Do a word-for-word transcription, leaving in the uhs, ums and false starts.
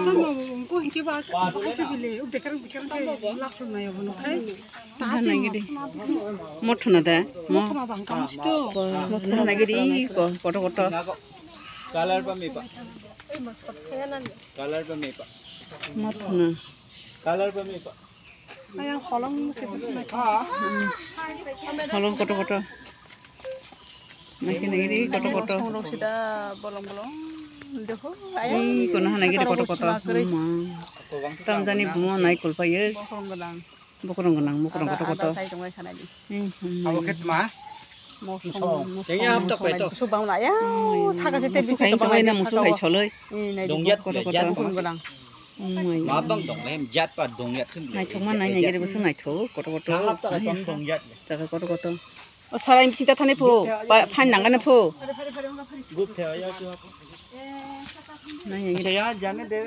Tamo wngkha hinkhe ba, ba hai se bile, o bekerang bekerang khe lakhwrwng nai obo nokthai. Ta se Mothona da, mo. Mothona da hangka musto. Mothona nai gidi ko, koto koto. Color ba mepa. Color ba mepa. Mothona. Color ba mepa. Ayang holong se. Holong koto koto. Nai nai ri koto koto. Song rok sida bolong bolong. Dekho, ayang. Ih, kono hana gede koto koto. Sima kwrwi. Tang jani bumo nai kulpayo. Bokorong gwnang. Bokorong gwnang, bokorong koto koto. Ada sai tonglai khana di. Hmm, hmm. Abo khe tma? Mosong, mosong, mosong. Tengya hapta peto. Musu bang la ya. Saka se te musu bisi khai to tongwai na, musu khai soloi. Dongyat koto koto. Bokorong gwnang. Ma bang dong lem jat pa dongyat khun. Naithok ma nai nai gede busu naithok koto koto. Sangap ta tong dongyat. Jaga koto koto. O sarai bisi ta thani pho. Phan nangani pho. Gup the ya chu. Nai nai. Acha ya jane de.